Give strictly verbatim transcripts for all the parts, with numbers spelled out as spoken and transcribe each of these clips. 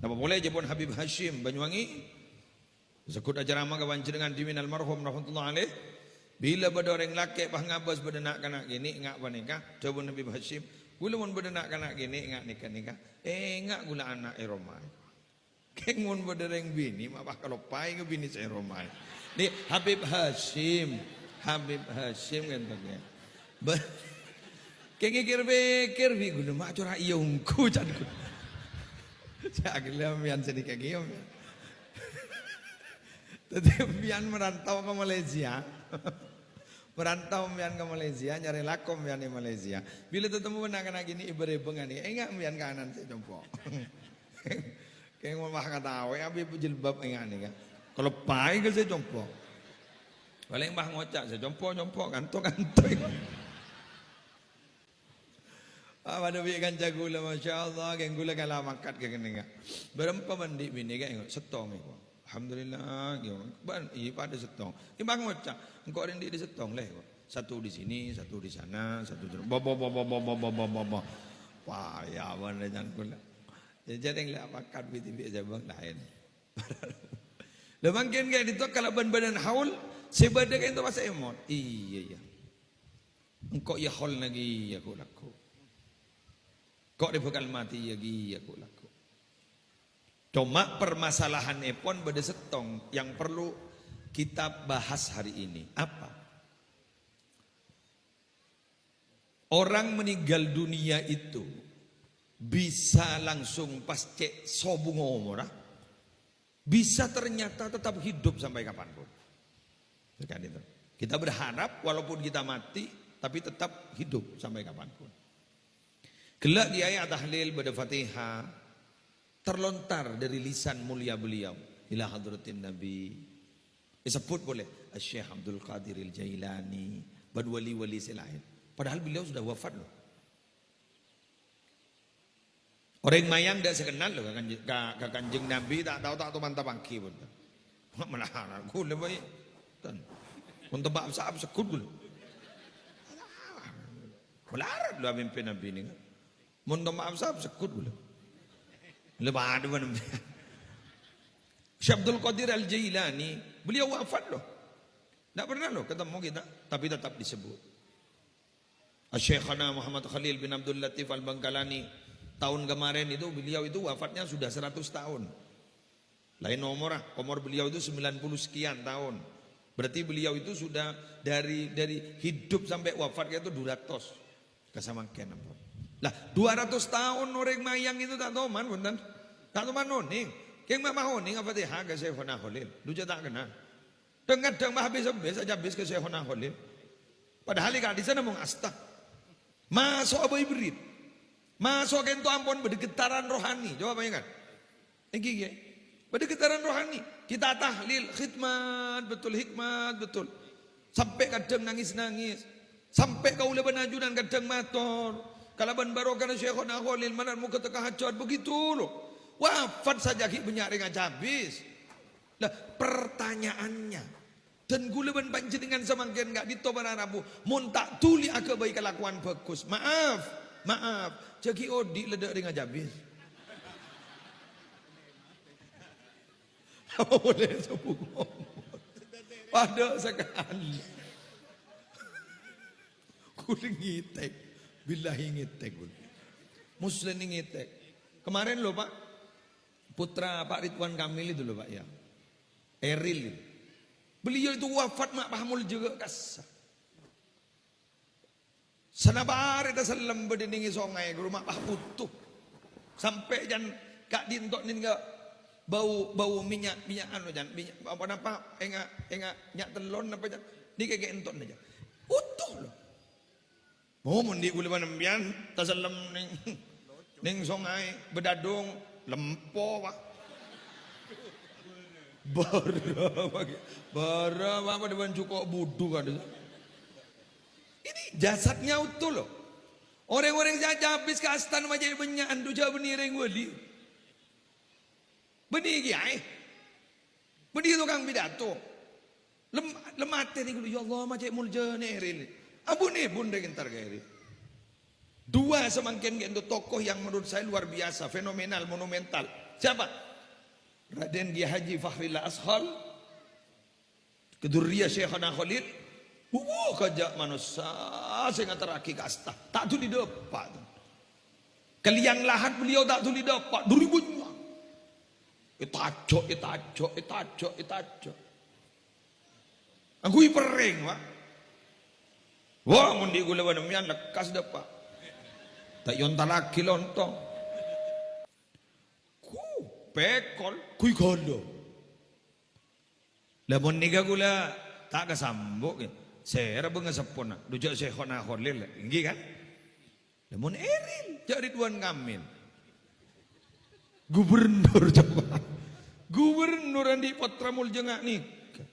Napa polè jâwâbbhâ Habib Hasyim Banyuwangi? Segghut acarama ka panjhennengngan dhibi'na almarhum rahmatullah alaih. Bilâ bâdâ orèng lakè' pas ngabâs bâdâ na'-kana' kènè', nga' panèka, dhâbuna Habib Hasyim, "Ghulâ mon bâdâ na'-kana' kènè', nga' nèka-nèka, enga' ghulâ ana' è roma." Kèng mon bâdâ rèng binè', ma' pas kaloppaè ka binè' sè è roma. Nè, Habib Hasyim. Habib Hasyim kan to, ya. Ba-, kèng èkèr-pèkèr, bi' ghulâ ma' cora' iyâ ongghu, can ghulâ. Ca'na ghellâ' sampèyan sè nèka kèya, ya. Dhâddhi sampèyan merantau ka Malaysia. Merantau sampèyan ka Malaysia, nyarè lako sampèyan è Malaysia. Bilâ tatemmo na'-kana' kènè' èbâ-rèbângan, enga' sampèyan kanan sè compo'. Kèng mon pas katawè, abâ' jilbab enga' nèka. Kaloppaè ka sè compo'. Palèng pas ngoca', "Sè compo', compo', kanto, kanto." Ah, padâ bi' kanca ghulâ, masyaallah, kèng ghulâ kala mangkat ka kennengnga. Bârâmpa bân dhi' binè' kèng settong, èko. Alhamdulillah, ghi-, bân, iyâ, padâ settong. È, pas ngoca', "Engko' rèng dhi' settong, lè," èko. Satu di sini, satu di sana, satu di, bo, bo, bo. Paya bân rèng ghulâ. Jhâ' jhârèng la pakat bi-, bi' jhâ' bân laèn. Lha mangkèn ka'dinto kalabân bâdân haul sè bâdâ ka'dinto pas èmot. Iyâ, iyâ. Engko' iyâ haul naghi iyâ ghu-lagghu. Engko' rè bhâkal matè iyâ ghi iyâ ghu-lagghu. Coma permasalahanèpon bâdâ settong yang perlu kita bahas hari ini. Apa? Orang meninggal dunia itu bisa langsung pas cè' sobung omorra, bisa ternyata tetap hidup sampai kapanpun. Kan itu. Kita berharap walaupun kita mati, tapi tetap hidup sampai kapanpun. Ghellâ' kiyaè atahlil bâdâ Fatihah, terlontar dari lisan mulia beliau, ila hadratin Nabi. Èsebbhut polè, Syekh Abdul Qadiril Jailani, bân wali-wali sè laèn. Padahal beliau sudah wafat, loh. Orèng mayang ta' sè kennal, loh, ka Kanj-, ka, ka Kanjeng Nabi, ta' tao, ta' tao mantap angghi pon. Malarat, ghulâ bhâi. Tan. Mon tempa' sa'ap segghut ghulâ. Malarat, loh, mimpè Nabi nèka. Mon tempa' sa'ap segghut ghulâ. Lha padâ bân Syekh Abdul Qadir Al-Jailani, beliau wafat, loh. Ndak pernah, loh, ketemu kita, tapi tetap disebut. Asy-Syaikhana Muhammad Khalil bin Abdul Latif Al-Bangkalani, tahun kemarin itu beliau itu wafatnya sudah seratus tahun. Laèn omorra, omor beliau itu sembilan puluh sekian tahun. Berarti beliau itu sudah dari, dari hidup sampai wafat itu dua ratus. Kasamangkèn ampon. Lah, dua ratus tahun orèng mayang itu ta' toman, bhunten. Ta' toman onèng. Kèng ma' onèng Al-Fatihah ka Syaikhona Khalil. Dhu jhâ' ta' kennal. Dhâng-kadhâng ma' habis-habis, ajâ habis ka Syaikhona Khalil. Padahal è ka'dissa' namong asta. Maso' abâ' ibrit. Maso' ka'dinto ampon bâdâ getaran rohani. Coba bayangkan. Èngghi, ghi. Bâdâ getaran rohani. Kita tahlil, khidmat, betul hikmat, betul. Sampè' kadhâng nangès-nangès. Sampè' kaulâ bân ajunan kadhâng mator. Kalabân barokana Syaikhona Khalil, manar moghâ teka hajat, begitu, loh. Wafat sajâ ghi' bânnya' rèng ajâ habis. Lah, pertanyaannya, dân ghulâ bân panjhennengngan samangkèn ka'dinto para rabu, mon ta' dhuli aghâbây kalakowan bhâghus, maaf, maaf, jhâ' ghi' odi' la dâ' rèng ajâ habis. Apa polè sobung omor? Padâ sakalè. Ghulâ ngètèk. Billahi ngètèk, ghulâ. Muslim ngètèk. Kemarin, loh, Pak, putra Pak Ridwan Kamil itu, loh, Pak, ya. Eril itu. Beliau itu wafat ma' pas moljâ ka kassa'. Sanapa arè tasellem bâdâ nèng è songay, ghuru ma' pas bhuto. Sampè' jân ka'dinto nèng bâu, bâu mènnya', mènnya' anu, jân, mènnya', apa, napa, enga', enga' mènnya' tellon napa, jân. Nèka kènto, jân. Utuh, loh. Oh, mon dhi' ghulâ bân sampèyan tasellem nèng, nèng songay, bâdâ dong, lempo, Pak. Bârâ, Pak. Bârâ, Pak, padâ bân jhuko' budhu, kan. Ini jasadnya utuh, loh. Orèng-orèng sè ajâ habis ka astana ma' cè' bânnya'an, dhu jhâ' bânnè rèng wali. Bânnè kiyaè. Bânnè tokang pidato. Lem-, lem atè nèko, "Ya Allah, ma' cè' moljâna Eril." Ampon, ampon, rèng entar ka Eril. Dua samangkèn ka'dinto tokoh yang menurut saya luar biasa, fenomenal, monumental. Siapa? Raden Kiai Haji Fakhrillah Ashol, kedurriya Syekhona Kholil. Wuh, kajâ' manossa sè ngaterraghi kasta. Ta' dhuli dâpa'. Ka liang lahat beliau ta' dhuli dâpa'. Dhuri bânnya'. Ètajâ', ètajâ', ètajâ', ètajâ'. Angghuy perrèng, Pak. Wah, mon dhi' ghulâ bân sampèyan lekkas dâpa'. Ta' èontallaghi lontong. Ku, pèkol, ghuy ghâlâ. Lah, mon nèka ghulâ ta' kasambu', ghi. Sèra bângaseppona, dhu jâ' Syekhona Kholil, ènggi, kan? Lah, mon Eril, jâ' Ridwan Kamil. Gubernur, coba. Gubernur andi' pottra molja nga' nèka.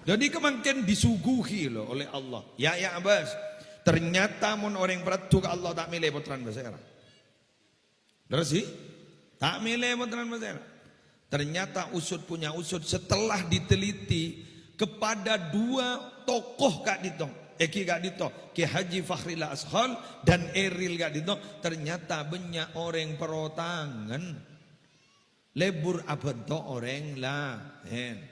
Jadi, kemangkèn disuguhi, loh, oleh Allah. Ya, ya, Abbas. Ternyata mon orèng paraddhu ka Allah ta' mèlè pottrana bâsèra. Terros, sih? Ta' mèlè pottrana bâsèra. Ternyata usut punya usut, setelah diteliti kepada dua tokoh ka'dinto, ènggi ka'dinto, Kiai Haji Fakhrillah Ashol dan Eril ka'dinto, ternyata bânnya' orèng parotangan. Lebur abhânto orèng laèn.